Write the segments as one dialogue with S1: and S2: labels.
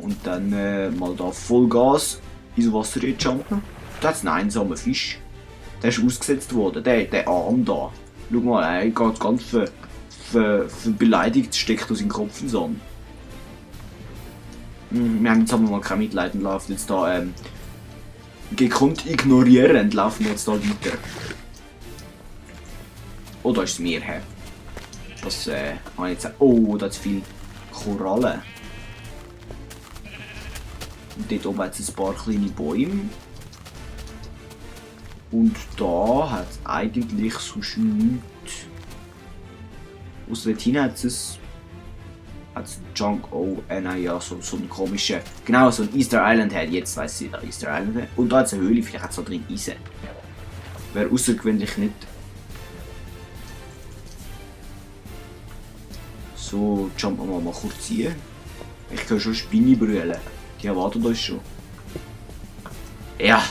S1: Und dann mal da Vollgas ins Wasser jumpen. Da hat es einen einsamen Fisch. Der ist ausgesetzt worden, der Arm da. Schau mal, er geht ganz beleidigt, steckt aus seinem Kopf in den Sand. Wir haben jetzt aber mal kein Mitleid und laufen jetzt da gekonnt ignorierend laufen wir jetzt da weiter. Oh, da ist das Meer her. Das habe ich jetzt. Oh, da hat es viel Korallen. Und dort oben hat es ein paar kleine Bäume. Und da hat es eigentlich sonst nichts. Aus dort hinten hat es Junk, oh, nein, ja, so einen komischen, genau, so ein Easter Island hat, jetzt weiss ich, Easter Island hat. Und da hat es eine Höhle, vielleicht hat es da drin Eisen. Wäre außergewöhnlich nicht. So, jumpen wir mal kurz hier. Ich kann schon Spinne brüllen. Die erwarten uns schon. Ja.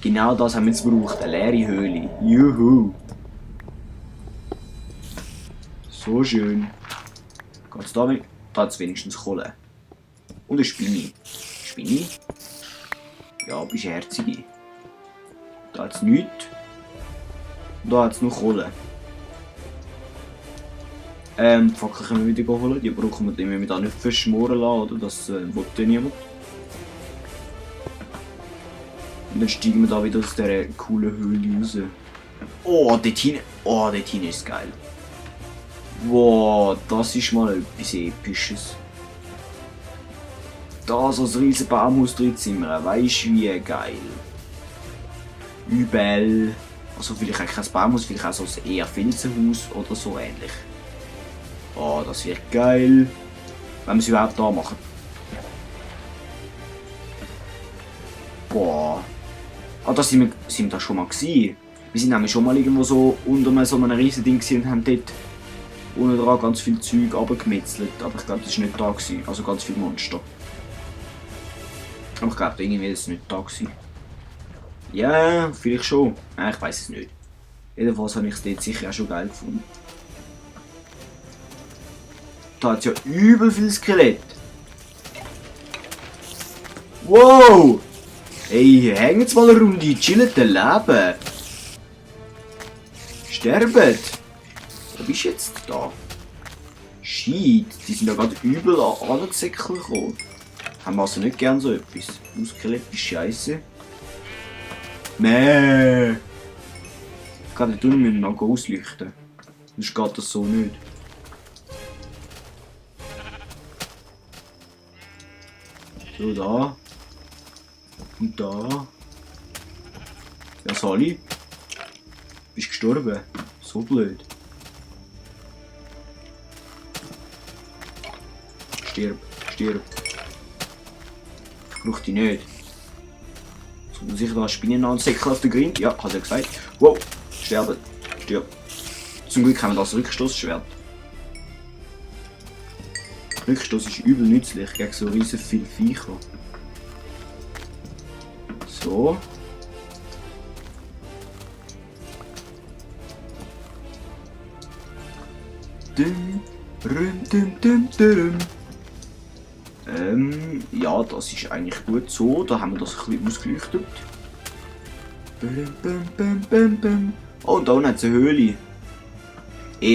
S1: Genau das haben wir jetzt gebraucht. Eine leere Höhle. Juhu. So schön. Geht's da weg? Da hat es wenigstens Kohle. Und eine Spinne. Spinne? Ja, bist eine herzige. Da hat es nichts. Da hat es noch Kohle. Die Fackel können wir wieder holen. Die brauchen wir, wenn wir da nicht verschmoren lassen, oder? Das will ja niemand. Und dann steigen wir da wieder aus dieser coolen Höhle raus. Oh, dort hinten ist geil. Wow, das ist mal etwas Episches. Da so ein riesen Baumhaus drin zimmern, weisst du wie geil. Übel. Also vielleicht auch kein Baumhaus, vielleicht auch so ein eher Felsenhaus oder so ähnlich. Oh, das wird geil. Wenn wir es überhaupt da machen. Boah. Ah, da sind wir da schon mal gewesen. Wir sind nämlich schon mal irgendwo so unter so einem riesen Ding und haben dort unten dran ganz viel Zeug runtergemetzelt. Aber ich glaube, das war nicht da gewesen. Also ganz viele Monster. Aber ich glaube, irgendwie ist es nicht da gewesen. Ja, vielleicht schon. Ich weiß es nicht. Jedenfalls habe ich es dort sicher auch schon geil gefunden. Da hat es ja übel viel Skelett. Wow! Ey, hängt jetzt mal eine Runde, chillt Leben. Sterbt! Wo bist du jetzt da? Shit, die sind da gerade übel angesäckelt gekommen. Haben wir also nicht gern so etwas. Skelett ist scheiße. Mäh! Gerade tun wir noch ausleuchten. Sonst geht das so nicht. So, da. Und da. Ja, Sali. Bist gestorben. So blöd. Stirb, stirb. Ich brauch die nicht. Jetzt muss ich da Spinnen ansäckeln auf den Grind. Ja, hat er gesagt. Wow, sterben. Stirb. Zum Glück haben wir das Rückstoßschwert. Rückstoß ist übel nützlich gegen so riesen viele Viecher. So. Ja, das ist eigentlich gut so. Da haben wir das ein bisschen ausgeleuchtet. Oh, und da unten hat es eine Höhle.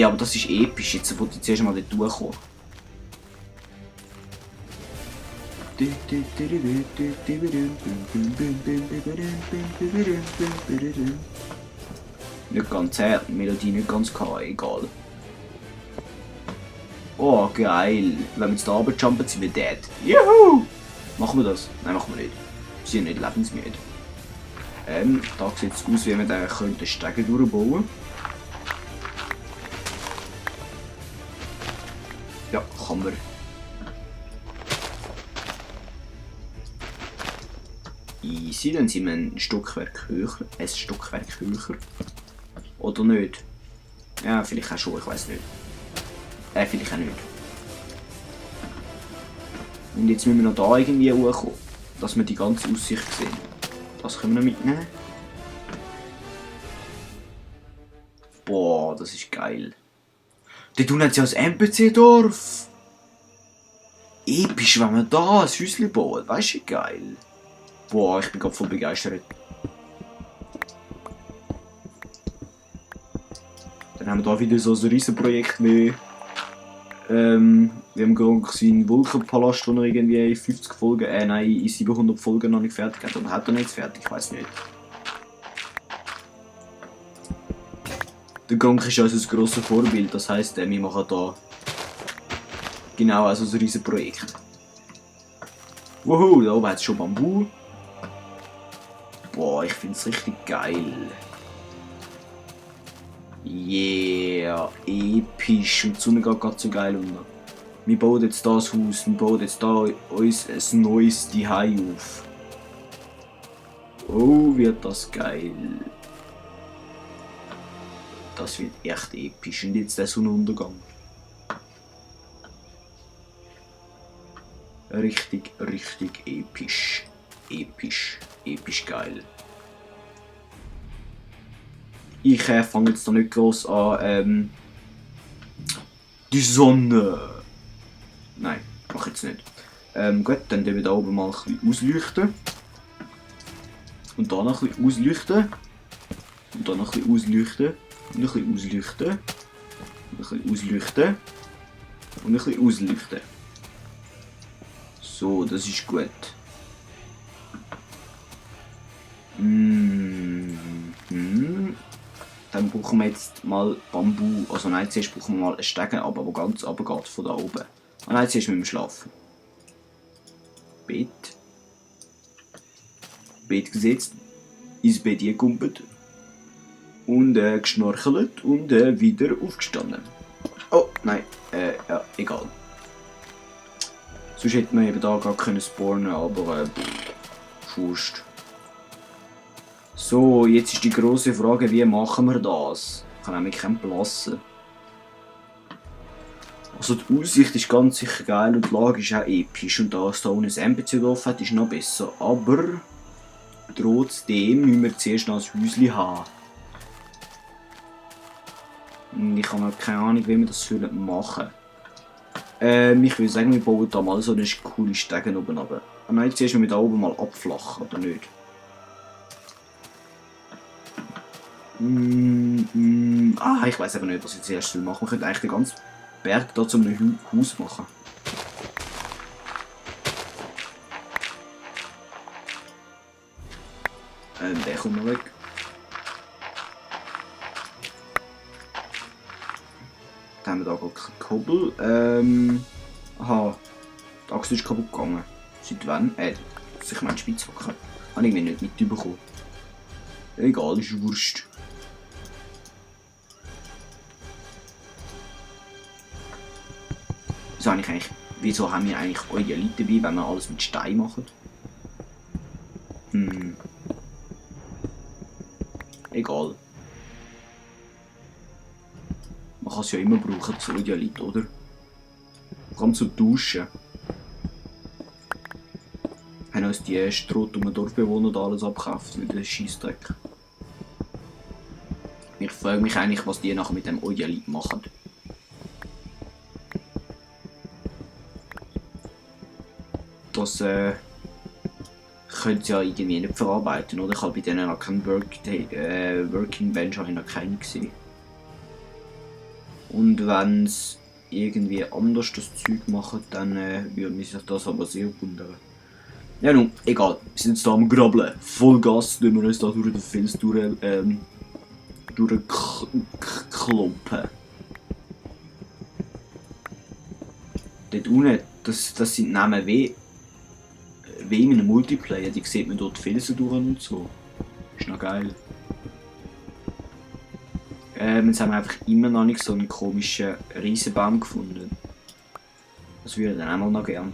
S1: Aber das ist episch. Jetzt wollte ich zuerst mal dort durchkommen. Nicht ganz her, die Melodie nicht ganz klar, egal. Oh, geil. Wenn wir jetzt da runterjumpen, sind wir dead. Juhu! Machen wir das? Nein, machen wir nicht. Wir sind nicht lebensmüde. Da sieht es aus, wie wir den Stegen durchbauen können. Ja, kann man. Easy, dann sind wir ein Stockwerk höher. Ein Stockwerk höher. Oder nicht? Ja, vielleicht auch schon, ich weiß nicht. Vielleicht auch nicht. Und jetzt müssen wir noch da irgendwie hochkommen, dass wir die ganze Aussicht sehen. Das können wir noch mitnehmen. Boah, das ist geil. Dort unten hat sie ja ein NPC-Dorf. episch, wenn man da ein Häuschen baut. Weißt du, geil. Boah, ich bin gerade voll begeistert. Dann haben wir da wieder so ein Riesenprojekt wie wir haben Gronk seinen Wolkenpalast, den er irgendwie in 50 Folgen, nein, in 700 Folgen noch nicht fertig hat. Oder hat er nicht fertig? Ich weiß nicht. Der Gronk ist also ein grosses Vorbild, das heisst, wir machen da genau also ein riesen Projekt. Wuhu, da oben hat es schon Bambu. Boah, ich finde es richtig geil. Yeah, episch. Und die Sonne geht gerade so geil unter. Wir bauen jetzt hier das Haus, wir bauen jetzt hier uns ein neues Zuhause auf. Oh, wird das geil. Das wird echt episch. Und jetzt der Sonnenuntergang. Richtig, richtig episch. Episch. Episch geil. Ich fange jetzt da nicht groß an, die Sonne. Nein, mach jetzt nicht. Gut, dann wir da oben mal ein bisschen ausleuchten. Und da noch ein bisschen ausleuchten. Und da noch ein bisschen ausleuchten. Und ein bisschen ausleuchten. Und ein bisschen ausleuchten. Und ein bisschen ausleuchten. So, das ist gut. Dann brauchen wir jetzt mal Bambu. Also nein, zuerst brauchen wir mal einen Stegen, aber wo ganz runter geht von da oben. Ah nein, zuerst müssen wir schlafen. Bett. Bett gesetzt. Ins Bett gekumpelt. Und geschnorchelt und wieder aufgestanden. Oh, nein. Ja, egal. Sonst hätte man eben da gar können spawnen, aber Wurst. So, jetzt ist die grosse Frage, wie machen wir das? Ich kann nämlich keinen blassen. Also die Aussicht ist ganz sicher geil und die Lage ist auch episch. Und da es da unten ein NPC drauf hat, ist noch besser. Aber trotzdem müssen wir zuerst noch ein Häuschen haben. Und ich habe noch keine Ahnung, wie wir das machen sollen. Ich würde sagen, wir bauen da mal so eine coole Stege oben runter. Aber nein, zuerst müssen wir da oben mal abflachen, oder nicht? Ich weiß aber nicht, was ich zuerst machen soll. Wir könnten eigentlich den ganzen Berg hier zu einem Haus machen. Der kommt noch weg. Dann haben wir da gar keinen Kobbel. Aha, die Achse ist kaputt gegangen. Seit wann? Ich meine Spitzhacke. Habe ich mir nicht mitbekommen. Egal, ist Wurst. Wieso haben wir eigentlich Eudialit dabei, wenn wir alles mit Stein machen? Egal. Man kann es ja immer brauchen, das Eudialit, oder? Vor allem zum Duschen. Haben uns die strohdummen Dorfbewohner da alles abgekauft, mit dem Scheissdreck. Ich frage mich eigentlich, was die nachher mit dem Eudialit machen. Das können sie ja irgendwie nicht verarbeiten, oder? Ich habe bei denen noch keinen Working Bench noch keinen gesehen. Und wenn sie irgendwie anders das Zeug machen, dann würde mich das aber sehr wundern. Ja nun, egal. Wir sind jetzt da am Grabbeln. Vollgas tun wir uns da durch den Fels durchkloppen. Dort unten, das sind Namen wie in einem Multiplayer, die sieht man dort Felsen durch und so. Ist noch geil. Jetzt haben wir einfach immer noch nicht so einen komischen Riesenbaum gefunden. Das würde ich dann auch mal noch gern.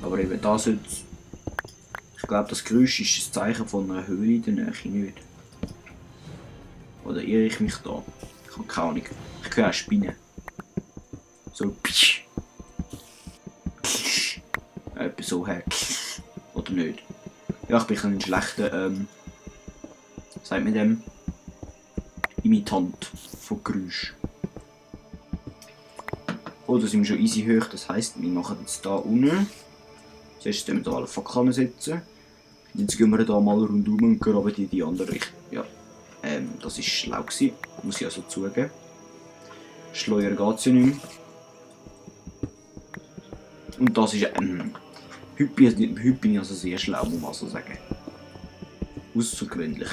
S1: Aber eben da sollte. Ich glaube, das Geräusch ist ein Zeichen von einer Höhle in der Nähe, nicht? Oder irre ich mich da? Ich habe keine Ahnung. Ich höre auch Spinnen. So psch. Psch. Etwas so her. Oder nicht? Ja, ich bin ein schlechter, sagt man dem? Imitant von Geräusch. Oh, da sind wir schon easy hoch, das heisst, wir machen jetzt hier unten. Zuerst müssen wir hier alle Fackeln setzen. Jetzt gehen wir hier mal rundum und graben die andere Richtung. Ja, das war schlau gewesen, muss ich also zugeben. Schleuer geht es ja nicht mehr. Und das ist, heute bin ich also sehr schlau, muss man so sagen. Außergewöhnlich.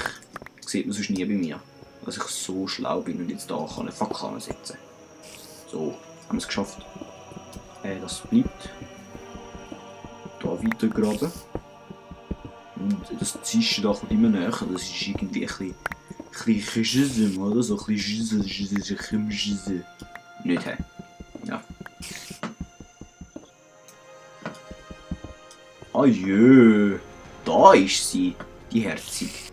S1: Das sieht man sonst nie bei mir. Dass ich so schlau bin und jetzt hier eine Fackel setzen kann. So, haben wir es geschafft. Das bleibt. Hier weiter graben. Und das Zischen da kommt immer näher. Das ist irgendwie ein bisschen Schüssel, oder? So ein bisschen Schüssel. Nicht, hä? Ja. Ah jö, da ist sie, die Herzig.